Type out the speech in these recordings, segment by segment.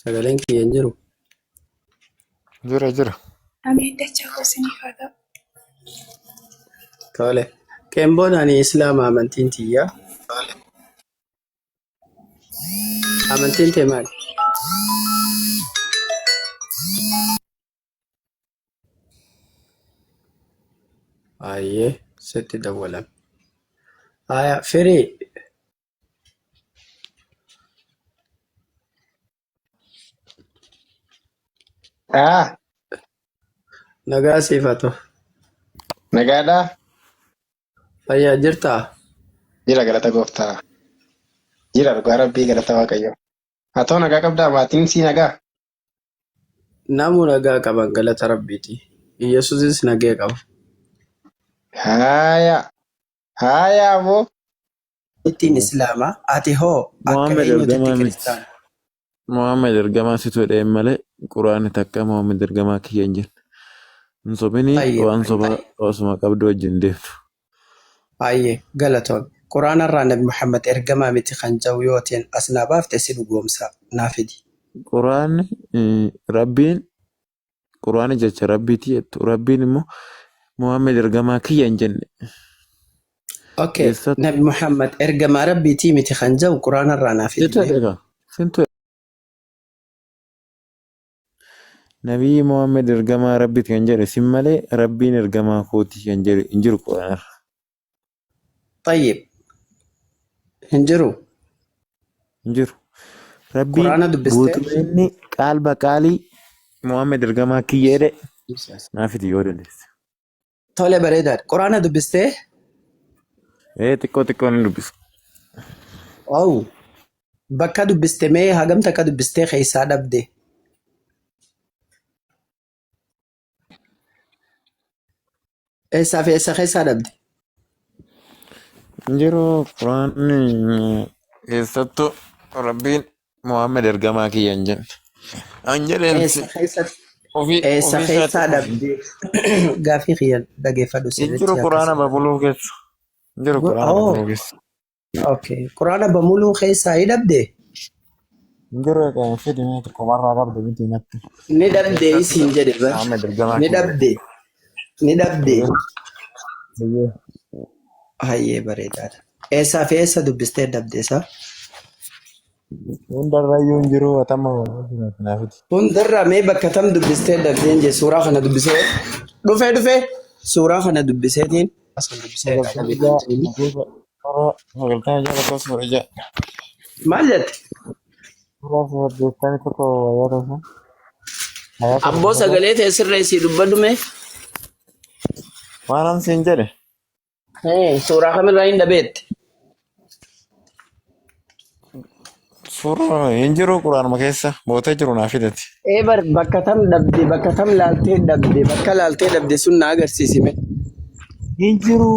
Sagaleen kiyya hin jiru. Jira jira. Ameen dachaa koo isiniif haa ta'u. Tole. Qeenboon ani Islaama amantiin tiyya. Amantiin tee maali? Ayyee sitti dawwalame. Haya firii. Ah, Nagaa siif haa ta'u. nagaadhaa? Fayyaa jirtaa? Jira galata gooftaa. Jira dhugaa rabbii galata waaqayyo. Haa ta'u nagaa qabdaa maatiin sii nagaa? Namu nagaa qaban galata rabbiiti. Iyyasuusis nagee qaba. Haaya. Haaya aboo. Ittiin Islaama ati hoo akka Muhammad eenyutitti ergamaa miti. kiristaana? Muhammad ergamaa situ jedheen malee quraanni takka Muhammad ergamaa kiyya hin jenne. Hin sobinii Tayyib waan sobaa osuma qabdu wajjin deemtu. Hayyee galatoomi. Quraanarraa Nabi Muhammad ergamaa miti kan ja'u yoo atiin as naa baafte si dhugoomsa. Naa fidi. Quraanni Rabbiin Quraanni jecha Rabbiiti jettu. Rabbiin immoo Muhammad ergamaa kiyya hin jenne. Okay. Eessatti? Nabi Muhammad ergamaa Rabbiitii miti kan ja'u Quraanarraa naa fidi Situ mee. jedhe kaa. Sintu Nabiyyi Muhammad ergamaa Rabbiiti kan jedhe sin malee Rabbiin ergamaa kooti kan jedhe hin jiru Quraanarra. Tayyib. Hin jiru. Hin jiru. Rabbiin Quraana dubbistee? guutuma inni qaal baqaalii Muhammad ergamaa kiyya jedhe naa fidi yoo dandeesse. Tole bareedaadha. Quraana dubbistee? Ee xiqqoo xiqqoo ni dubbisa. Ow. Bakka dubbiste mee hagam takka dubbistee keessaa dhabde? Eessaa fi eessa keessaa dhabde? Hin jiru quraanni keessattuu Rabbiin Muhammad ergamaa kiyya hin jenne. An jedheen Eessa keessa ofii eessa ofii keessaa isaatti dhabde? Gaafii kiyya dhageeffadhu hin sirriitti jiru akka quraana sirraa. babuluu keessa. Hin jiru quraana Oh, babuluu keessa. okay. Quraana bamuluu keessaa hi dhabde? Hin jiru egaa fidi mee tokko warraa qabdu miti natti. Ni dhabde Keessattuu isiin jedhe bar. Muhammad ergamaa Ni kiyya. dhabde. Ni dhabde. Eeyyee. Hayyee bareedaadha. Eessaa fi eessa dubbistee dhabde isaa? Hundarrayyuu hin jiru atama kanaafiti. Hundarraa mee bakka tam dubbistee dhabdeen jee suuraa kana dubbisee dhufee dhufee suuraa kana dubbiseetiin asan dubbisee irraa Sagaltamii dhabe ja'a kan jedhu. lakkoofsa suuraa 96 lakkoofsa 16. Maal jette? Suuraa 81 ayyaata isaa. Ayyaata Abboo 19. sagalee tee sirreessii dubbadhu mee. Waan an siin jedhe. Suuraa kamirraa hin dhabeette? Suuraa hin jiru quraanuma keessa bootee jiru naa fidati. Ee bar bakka tam dhabde bakka tam laaltee dhabde bakka laaltee dhabde sun na agarsiisime. Hin jiru.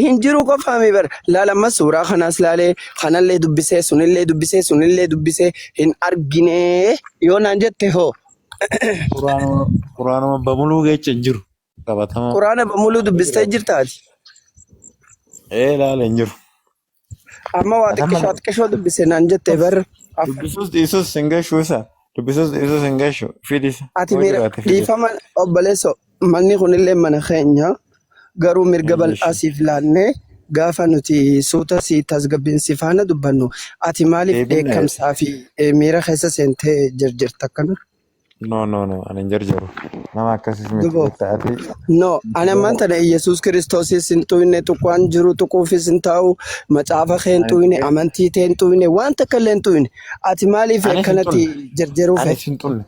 Hin jiru qofaami bar laal amma suuraa kanaas laalee kanallee dubbisee sunillee dubbisee sunillee dubbisee hin argine yoo naan jette hoo. Quraanuma quraanuma bamuluu keessa hin jiru. Qabatama. Quraana bamuluu dubbistee jirtaati. Ee laala hin jiru. Amma waa Atama xiqqishoo xiqqishoo dubbise naan jette bar. Dubbisuus dhiisus hin gashu isa. Dubbisuus dhiisus hin gashu. Fidisa. Ati Yoo miira jiraate fidi. dhiifama obboleesso manni kunillee mana keenya garuu mirga bal'aa Eeyyee. siif laannee gaafa nuti suuta si tasgabbiin si faana dubbannu ati maaliif Deebiin na dheekkamsaa fi miira keessa seentee jirjirta akkana? No, no, no, ani hin jarjaru. Nama akkasiis miti Duboo. beekta ati. No, ani ammaan tana Iyyasuus Kiristoosis hin xuyne, tuqaan jiru tuquufis hin taa'u, macaafa kee hin xuyne, amantii tee hin xuyne, waan takka illee hin xuyne. Ati maaliif Anis hin akkanatti xunne. jarjaruu Anis feete? hin xunne.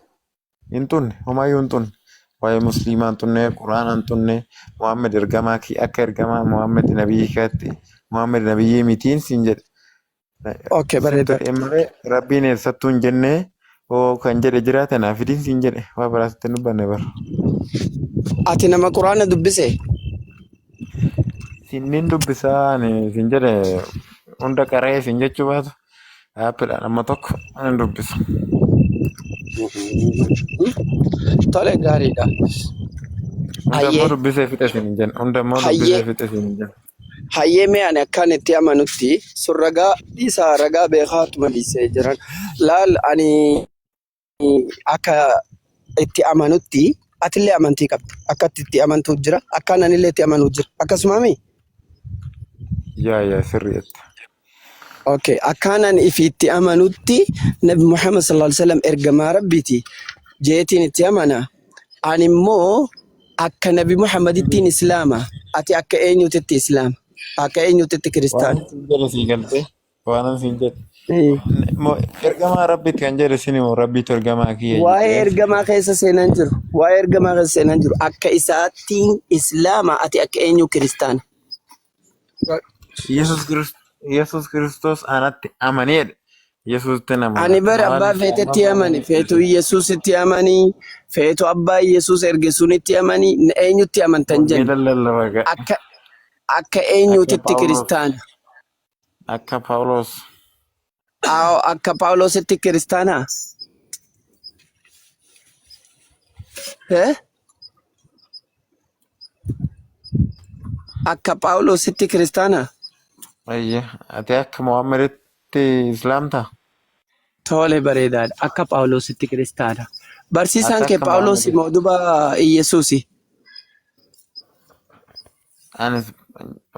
Hin xunne. Homaayyuu hin xunne. Waa'ee musliimaa hin xunne, Quraana hin xunne, Muhammad ergamaa kee akka ergamaa Muhammad nabiyyii keetti Muhammad nabiyyii mitiin siin jedhe. Okay, Sin bareedaadha. ta'e malee rabbiin eessattuu hin jenne hoo kan jedhe jiraate naa fidiin siin jedhe waa biraa sitti hin dubbanne bara. Ati nama Quraana dubbise? Sinnin dubbisaa ani sin jedhe hunda qara'ee sin jechuu baatu aappiidhaan amma tokko ani dubbisa. Tole gaariidha. Hunda immoo Hayyee dubbisee fixe sin hin jenne. Hunda immoo dubbisee hayyee fixe sin hin jenne. Hayyee mee ani akkaan itti amanutti sun ragaa dhiisaa ragaa beekaatuma dhiisee jiran. Laal ani akka itti amanutti atillee amantii qabda. Akka itti amantuu jira. Akkaan anillee itti amanuu jira. Akkasumaami? Yaa yaa sirriitti. Okay. Akkaan ani ifi itti amanutti Nabi Muhammad sallallahu alaihi wasallam ergamaa Rabbiiti. Jeetiin itti amana. Ani immoo akka Nabi Muhammadittiin Islaama. Ati akka eenyutitti Islaama? Akka eenyutitti Waan kiristaana? siin jedhe sii galtee. Waan siin jedhe. Eh. Ergamaa Rabbiiti kan jedhe sin immoo Rabbiitu ergamaa kiyya Waa'ee jedhee. ergamaa keessa seenaan jiru. Waa'ee ergamaa keessa seenaan jiru. Akka isaattiin Islaama ati akka eenyu kiristaana? Yesuus Kiristoos anatti amaneedha. Yesuusitti Ani amana. bara abbaa Maaliif feetetti amani. Feetu Yesuusitti amanii. Feetu abbaa Yesuus erge sunitti amanii. Eenyutti amantan jenna? wangeela lallaba ga'a. Akka akka Akka eenyutitti Phaawulos. kiristaana? Akka Phaawulos. Awo akka Phaawulositti kiristaanaa? Eh? Akka Phaawulositti kiristaanaa? Ayya, ati akka Muhammaditti Islaamtaa? Tole bareedaadha. Akka Phaawulositti kiristaana. Barsiisaan Ati kee akka Phaawulos Muhammaditti. moo duba Iyesuusi? Anis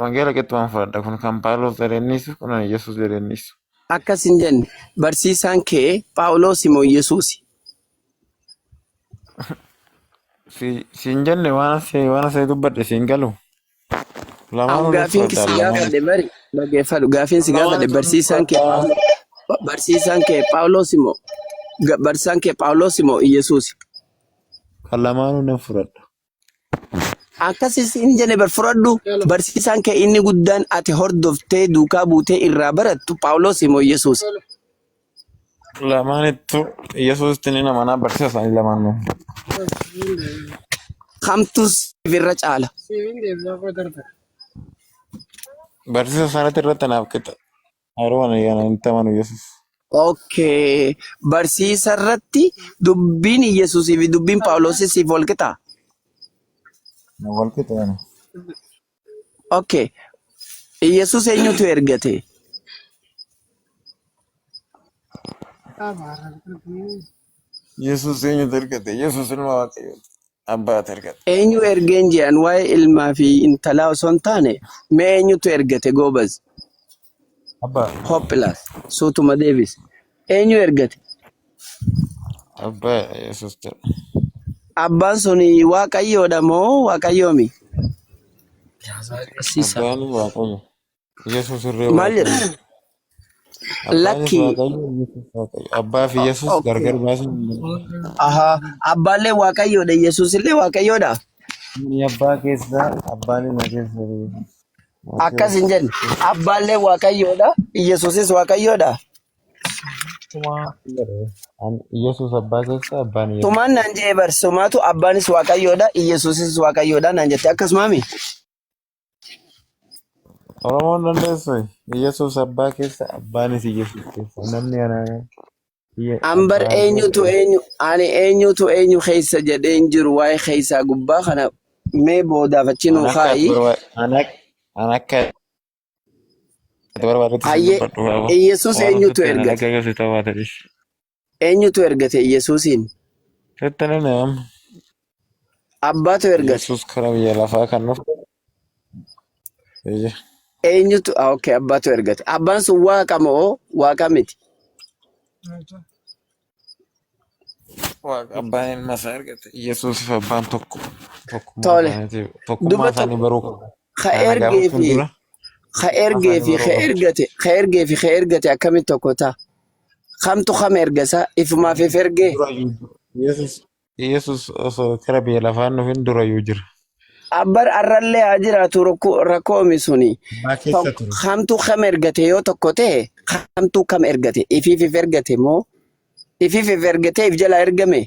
wangeela qixxumaan fudhadha. Kun kan Phaawulos jedheennisu, kun kan Yesuus jedheennisu. Akkas hin jenne. Barsiisaan kee Phaawulos moo Iyesuusi? Siin jenne waan asii dubbadhe siin galu. An Lamaanuu ni gaafiin si fudhadha lamaanuu. gaafadhe bari dhaggeeffadhu. Gaafiin si gaafadhe Lamaanuu ni barsiisaan kee fudhadha. Barsiisaan kee Phaawulos moo barsiisaan kee Phaawulos moo Iyesuusi? Kan lamaanuu nan fudhadha. Akkasis hin jenne bar fudhadhu. Barsiisaan kee inni guddaan ati hordoftee duukaa buutee irraa barattu Phaawulos moo Iyesuusi? Lamaanittu Yesuusitti ni amanaa barsiisa isaanii lamaanuu. Kamtu siif irra caala? Barsiisa isaaniitti irratti anaaf qixa. Yeroo ani itti amanu Yesuus. Okay. Barsiisa irratti dubbiin Iyesuusii fi dubbiin Phaawulosis siif wal qixaa? Na wal qixa ani. Okay. Iyesuus eenyutu ergate? Yesuus eenyutu ergate? Yesuus ilma Waaqayyooti. Abbaatu ergate. Eenyu ergeen jedhan waa'ee ilmaa fi intalaa osoo hin taane mee eenyutu ergate goobaz? Abbaa. Hoppilaas suutuma deebis. Eenyu ergate? Abbaa Yesuus jedha. Abbaan sun waaqayyoodha moo waaqayyoomi? Barsiisa. Abbaan Waaqayyo. Yesuus irree Maal jedha? Waaqayyo. Abbaanis Lakki. Waaqayyo, Yesuus Waaqayyo. Abbaa fi Yesuus Okay. gargar baasuun hin danda'amu. Ahaa. Abbaallee waaqayyoodha Yesuus illee waaqayyoodha. Inni abbaa keessaa, abbaan ilma keessa jiru. Akkas hin jenne. Abbaallee waaqayyoodha Yesuusis waaqayyoodha. Yesuus abbaa keessa, abbaan Yesuus. Tumaan naan jee bar sumaatu abbaanis waaqayyoodha Yesuusis waaqayyoodha naan jette akkasumaami. Oromoon dandeessu Yesuus abbaa keessa, abbaanis Yesuus keessa. Namni ana Ambar abbaa eenyutu eenyu ani eenyutu eenyu keessa jedhee hin jiru waa'ee keessaa gubbaa kana mee boodaaf achi An nuu akka ati kaa'i. barbaad an akka ati barbaadetti sin Hayyee dubbadhu baaba. Iyesuus Waan eenyutu sitti hin ergate? akka agarsiisu ta'uu baate dhiisi. Eenyutu ergate Iyesuusiin? Sitti nan amma. Abbaatu ergate. Yesuus karaa biyya lafaa kan dhufe. Iyya. Eenyutu okay abbaatu ergate. Abbaan sun waaqa moo waaqa miti? Waaqa abbaan ilma isaa ergate. Yesuusif abbaan tokko. Tokkummaa Tole. isaaniitiif tokkummaa Duba isaanii tokko baruu qabu. ka Kana ergee gaafachuun fi dura ka tokkummaa ergee isaanii fi baruu ka qabu. ergate ka ergee fi ka ergate akkamitti tokko ta'a? Kamtu kam ergasa ifumaaf if ergee? Durayyuu Yesuus Yesuus osoo kara biyya lafaa hin dhufin durayyuu jira. Abbar arrallee haa jiraatu rakkoomi suni. Abbaa keessa ture. Kamtu kam ergate yoo tokko ta'e kamtu kam ergate ifiif if ergate moo ifiif if ergate if jalaa ergame?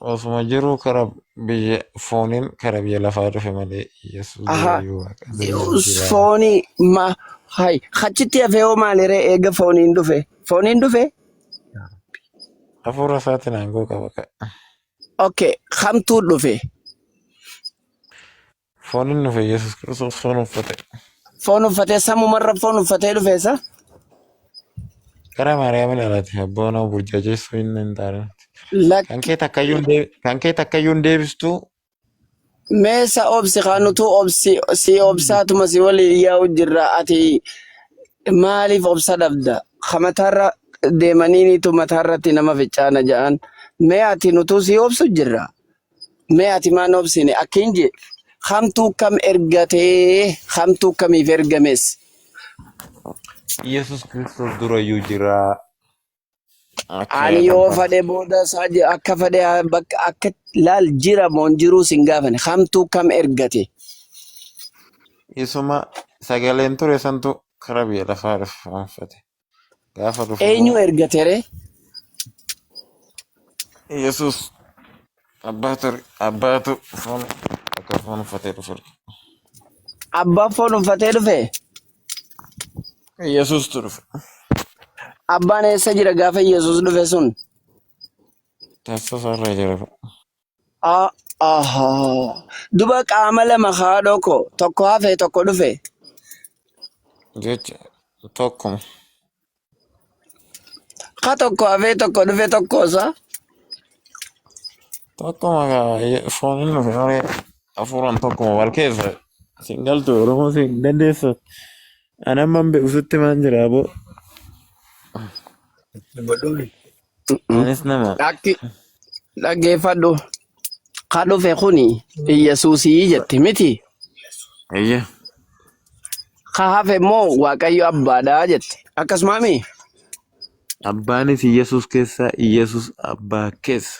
Osuma jiru kara biyya fooniin kara biyya lafaa dhufe malee Yesuus Aha. durayyuu waaqa durayyuu jira. Foonii ma hay achitti hafee hoo maaliree eega fooniin dhufe fooniin dhufe? Hafuura isaatiin aangoo qaba. Okay, kamtuu dhufe? Fooniin dhufe Yesuus Kiristoos foon uffate. Foon uffatee samumarra foon uffatee dhufe isa? Gara Maariyaam ilaalate abboon burjaajeessuu hin danda'an. Lakki Kan kee takkayyuu hin deeb- kan kee takkayyuu hin deebistuu. Meesa obsi kanutu obsi si obsaatuma si waliin yaa'u jirra ati maaliif obsa dhabda kamataarra deemaniinitu mataarratti nama ficcaana ja'an mee ati nutuu si obsu jirra mee ati maan obsine akkin je kamtuu kam ergatee kamtuu kamiif ergames Yesus Kiristoos durayyuu jira. Akka Ani yoo yaadamta. fadhe booda isaa akka fadhe bakka akka laal jira moon jiruu sin gaafane kamtuu kam ergate. Isuma sagaleen ture santu karaa biyya lafaa dhufe foonfate. Gaafa dhufu Eenyu immoo ergate ree? Yesus abbaa ture abbaatu foon akka foon uffatee dhufe. Abbaan foon uffatee dhufe? Yesuustu dhufe. Abbaan eessa jira gaafa Yesuus dhufe sun? Teessoo isaarra jira. Ah, ahaa. Duba qaama lama haadhoo koo tokko hafe tokko dhufe. Jecha tokkuma. Ka tokko hafee tokko dhufe tokko isaa. Tokkuma kaa foon inni dhufe malee hafuuraan tokkuma wal keessa. Siin galtu Oromoo siin dandeessu. Ani amma hin beeku sitti maan jira aboo. Anis nama. Akki dhaggeeffadhu. Ka dhufe kuni Iyyasuusii jette miti. Eeyya. Ka hafe immoo Waaqayyo abbaadha jette. Akkasumaami? Abbaanis Iyyasuus keessa Iyyasuus abbaa keessa.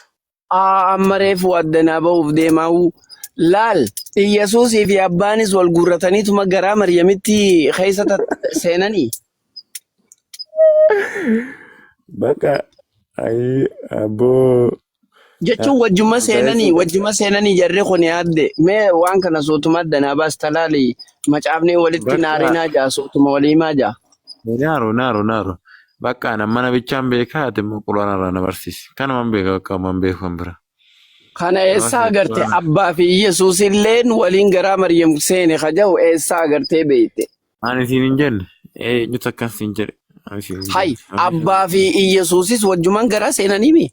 Aa amma reefu addanaa ba'uuf deemaa'u. Laal Iyyasuusii fi abbaanis wal guurrataniituma garaa Maryamitti keessa seenanii. Bakka ayi abboo Jechuun wajjuma seenanii wajjuma seenanii jarri kun yaadde mee waan kana suutuma addanaa baasta laali macaafni walitti Bakka naarinaa jaa suutuma waliimaa jaa. naaru naaru naaru bakka ana mana bichaan beekaa ati immoo quraana irraa na barsiisi. Kanuman beeka bakka amman beeku kan bira. Kana Na eessaa barsiisi agarte quraana. abbaa fi Yesuus illeen waliin garaa Maryam seene kaja'u eessaa agartee beeyte. Ani siin hin jenne eenyutu akkas siin jedhe. Ani siin hin Hay jenne. Ani siin abbaa fi Iyesuusis wajjuman garaa seenanii mi?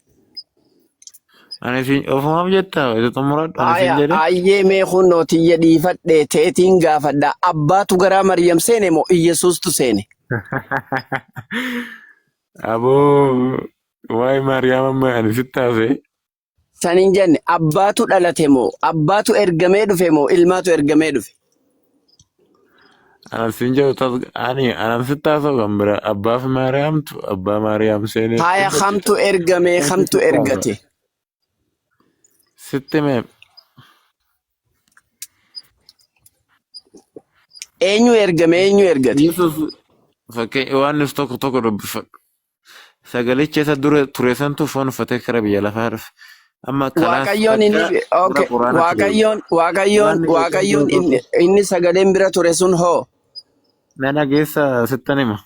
Ani siin ofumaaf jettaa isa xumuradhu ani siin Aya jedhe. ayyee mee kunnoo tiyya dhiifadhe teetiin gaafadha abbaatu garaa Maryam seene moo Iyesuustu seene? Aboo waa'ee Maariyaam amma ani sitti haasa'e. San hin jenne abbaatu dhalate moo abbaatu ergamee dhufe moo ilmaatu ergamee dhufe? Anan siin jedhu tas ani anan sitti haasa'u kan bira abbaa fi Maariyaamtu abbaa Maariyaam seenee Haya dhibba kamtu ergamee kamtu sitti haasa'u. ergate? Sitti mee Eenyu ergame eenyu ergate? Yesuus fakkii Yohaannis tokko tokko dubbifadhu. Sagalicha isa dura ture santu foon uffatee kara biyya lafaa dhufe. Amma kalaas Waaqayyoon inni bakka gara okay Quraanatti deebi. Waaqayyoon Waaqayyoon Quraanni Waaqayyoon qulqulluu inni, inni sagaleen bira ture sun hoo na dhageessa sittan hima.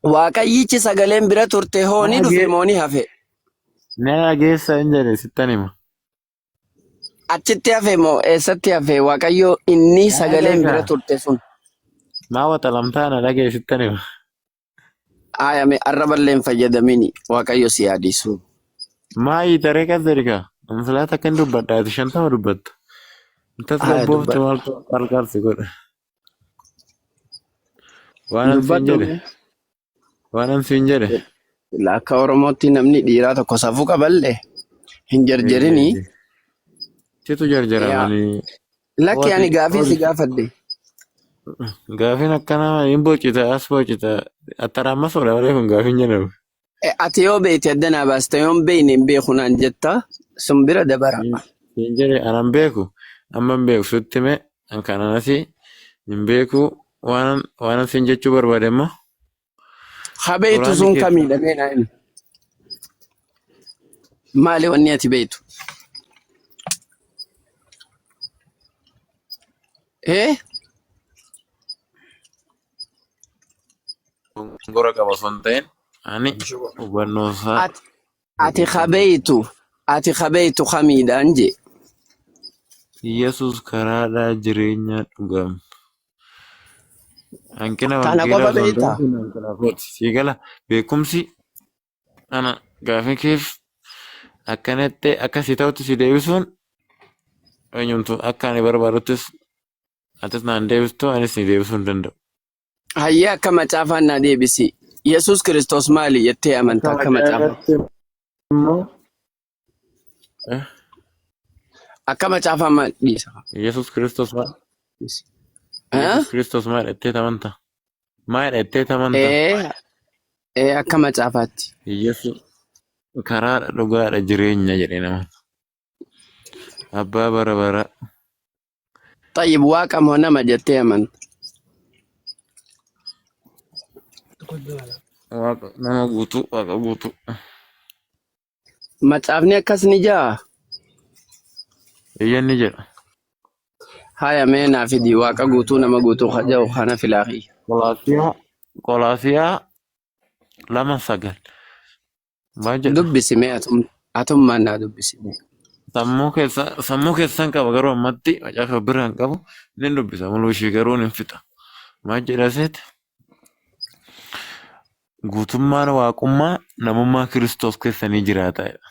Waaqayyichi sagaleen bira turte hoo Na ni dhufe dhagee moo ni hafe? na dhageessa hin jedhe sittan hima. Achitti hafe moo eessatti hafe Waaqayyo inni Na sagaleen bira dhageessa. turte sun? Maa waxalamtaa na dhagee sittan hima. Ayame arraballee hin fayyadamini Waaqayyo si yaadisu. Maa hiitaree qas jedhi kaa. Ansilaata akkan dubbadha ati 50 dubbatta. Aya Tasgabboofte dubbadhu. maaltu qarqarsi godha. Waan an siin Dubbadhu jedhe. mee. Waan an siin jedhe. Akka Oromootti namni dhiiraa tokko safuu qaballee hin jarjarini. Situ jarjara Yaa ani. lakki ani Waati gaafii si gaafadhe. Gaafiin akkanaa hin bocita as bocita attaraammas ola malee kun gaafiin jedhamu. Ati yoo beekte addanaa baasta yoo hin beekne hin beeku naan jetta sun bira dabara. Hin jedhe anan beeku amma hin beeku sitti hime an kanan asii hin beeku waan waan siin jechuu barbaade immoo Ha beektu quraanni sun keessa kamiidha mee naa himi. Maali wanni ati beektu? Eh? gora qaba osoo hin ta'in ani hubannoo isaa Ati ati ha beektu ati ha beektu kamiidhaan jee. Yesuus karaadhaa jireenya dhugaam. Hanqina Kana wangeelaa qofa osoo hin ta'in beektaa? kun hanqina kooti. Sii gala beekumsi ana gaafii keef akkanatti akkasii ta'utti si deebisuun eenyumtu akka ani barbaaduttis atis naan deebistu anis si deebisuu hin danda'u. Hayyee akka macaafaan naa deebisi. Yesuus Kiristoos maali jettee amanta Akka akka macaafaa? macaafaatti immoo eh, Akka macaafaa maal dhiisa? Yesuus Kiristoos maal Eh? Yesuus Kiristoos maal jettee amanta? Maal jettee amanta? Ee, ee akka macaafaatti. Yesuus karaadha dhugaadha jireenya jedhee nama. Abbaa bara baraa. Xayyib waaqa moo nama jettee amanta? Waaqa nama guutuu waaqa guutuu. Macaafni akkas ni jaa? Eeyyan ni jedha. Haya mee naa fidi waaqa guutuu nama guutuu ka jedhu kana filaa kiyya. Qolaasiyaa Qolaasiyaa 2:9 maal jedha? Dubbisi mee atummaan naa dubbisi mee. Sammuu keessan qaba garuu ammatti macaafa bira hin qabu nin dubbisa muluu ishii garuu nin fixa. Maal jedha seet? Guutummaan waaqummaa namummaa Kiristoos keessa ni jiraata jedha.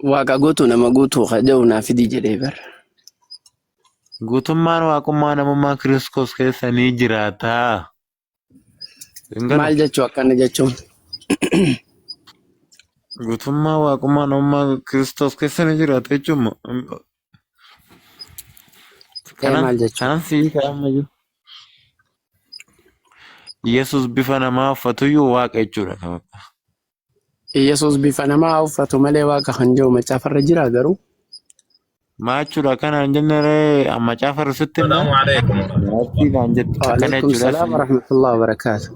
Waaqa guutuu nama guutuu ka jedhu naa fidi jedhee bara. Guutummaan waaqummaa namummaa Kiristoos keessa ni jiraata. Hin galu. Maal jechuu akkana jechuun? Guutummaa waaqummaa namummaa Kiristoos keessa ni jiraata jechuun Ee kanan maal jechuudha? kanan sii kaa'ammayyuu. Yesus bifa namaa uffatuyyuu waaqa jechuudha kan bakka. Yesuus bifa namaa haa uffatu malee waaqa kan jedhu macaafarra jira garuu. Maa jechuudha akkana hin jenne ree macaafa irra sitti himnaan Salaamu alaikum warahmatullahi. maattii naan jette akkana Waalaikum jechuudha salaam si. warahmatullahi wabarakaatu.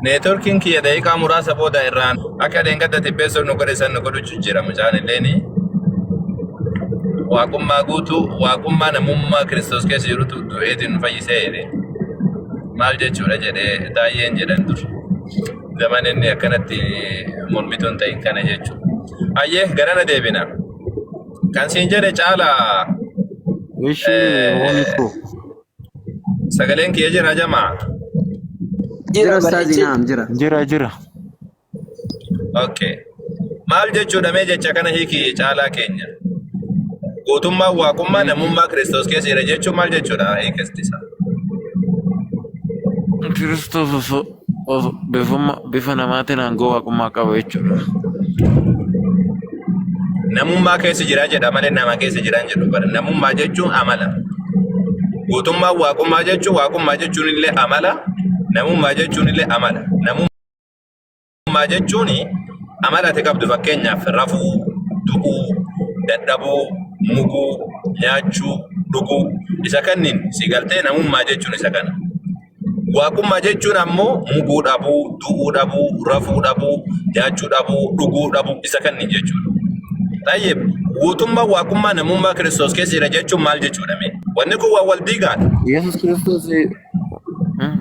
Neetworkiin kiyya daqiiqaa muraasa booda irraan akka dheengadda tibbeessuuf nu godhe san nu godhu jira mucaan illeeni. Waaqummaa guutuu waaqummaa namummaa Kiristoos keessa jirutu du'eetiin nu fayyisee jedhe. Maal jechuudha jedhee taayyeen jedhan dur. Zaman inni akkanatti mormituu hin ta'in kana jechuudha. Ayyee garana deebina. Kan siin jedhe caalaa Ishii hooni koo. Sagaleen kiyya jira jamaa. Jira Jira ustaazi bareechee. naam jira. Jira jira. Okay. Maal jechuudha mee jecha kana hiiki caalaa keenya. Guutummaan waaqummaa namummaa Kiristoos keessa jira jechuun maal jechuudha hiikasti isaa? Kiristoos osoo bifuma bifa namaatiin aangoo waaqummaa qaba jechuudha. Namummaa keessa jira jedha malee nama keessa jira hin jedhu bara. Namummaa jechuun amala. Guutummaan waaqummaa jechuun waaqummaa jechuun illee amala. Namummaa jechuun illee amala. Namummaa jechuun amala ati qabdu fakkeenyaaf rafuu, du'uu, dadhabuu, muguu, nyaachuu, dhuguu isa kanniin si galtee namummaa jechuun isa kana. Waaqummaa jechuun ammoo muguu dhabuu, du'uu dhabuu, rafuu dhabuu, nyaachuu dhabuu, dhuguu dhabuu isa kanniin jechuudha. Tayyib, guutummaa waaqummaa namummaa Kiristoos keessa jira jechuun maal jechuudha mee? Wanni kun waan wal diigaadha. Yesus Kiristoos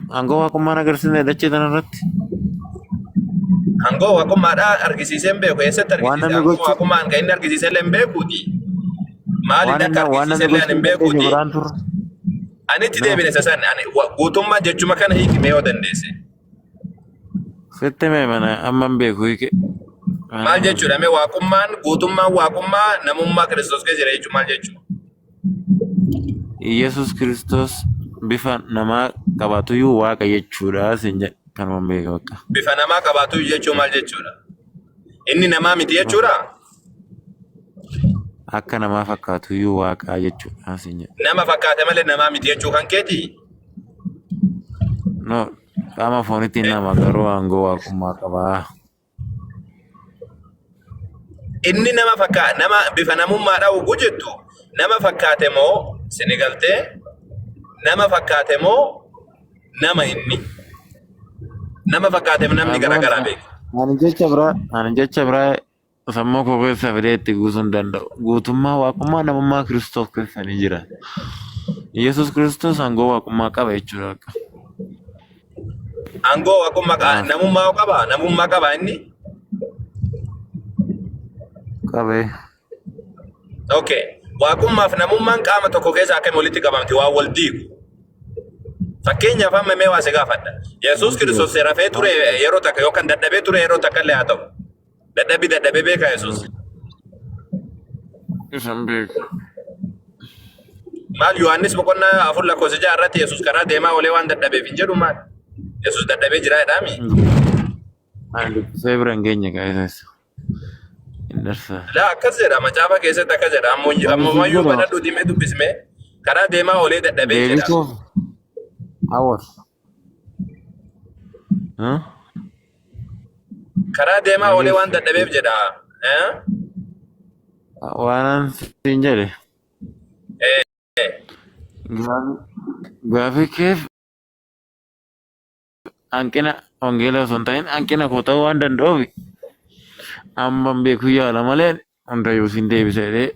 aangoo waaqummaan agarsiisne dachee tanarratti Aangoo waaqummaadhaa argisiisee hin beeku. Eessatti waan argisiise? namni Aangoo gochuu waaqummaan kan inni argisiise illee hin beekuuti. Maaliin waan akka inni waan argisiise namni illee ani gochuu hin hin dandeenye beekuuti. biraan turre. Ani itti No. deebine isa san. Ani guutummaa jechuma kana hiikime yoo dandeesse. Sitti hime mana amma hin beeku hiike. Maal Mana jechuudha mee waaqummaan guutummaan waaqummaa namummaa Kiristoos keessa jira jechuun maal jechuudha? Yesus Kiristoos bifa namaa qabaatuyyuu waaqa jechuudha siin jedhe kanuma hin beeku bakka. Bifa namaa qabaatu jechuun maal jechuudha? Inni namaa miti jechuudha? Akka namaa fakkaatuyyuu waaqaa jechuudha siin jedhe. Nama fakkaate malee namaa miti jechuu kan keeti? No, qaama fooniitiin nama garuu aangoo waaqummaa qabaa. Inni nama fakkaa nama bifa namummaadhaa ugguu jettu nama fakkaate moo sini galtee nama fakkaate moo nama inni nama fakkaate namni garaagaraa beeka. Ani jecha biraa sammuu koo keessa fidee itti guutuu hin danda'u. Guutummaa waaqummaa namummaa Kiristoos keessa ni jira. Yesuus Kiristoos aangoo waaqummaa qaba jechuudha. Bakka. Aangoo waaqummaa Kanaaf namummaa hoo qaba namummaa qaba inni. qabee. Okay. Waaqummaaf namummaan qaama tokko keessa akkami walitti qabamti waan wal diigu. Fakkeenyaaf amma mee waa si gaafadha. Yesuus Kiristoos rafee ture yeroo takka yookaan dadhabee ture yeroo takka illee haa ta'u. Dadhabbii dadhabee beekaa Yesuus. Isan beeku. Maal Yohaannis boqonnaa 4 lakkoofsa 6 irratti Yesuus karaa deemaa oolee waan dadhabeef hin jedhu maal? Yesuus dadhabee jira jedhaami. Ani dubbisee bira hin geenye gaa isas. Hin darsa. Laa akkas jedha macaafa keessatti akkas jedha Ani siin ammumayyuu jedha banadhu dimee dubbisme karaa deemaa oolee dadhabee jedha. deebisuuf hawwas. Huh? Karaa deemaa oolee waan Dhageesse. dadhabeef jedha. Eh? Waanan siin jedhe. Gaafii keef hanqina wangeelaa osoo hin ta'in hanqina koo ta'uu waan danda'uuf amma beekuu yaala malee hundayyuu siin deebisa jedhee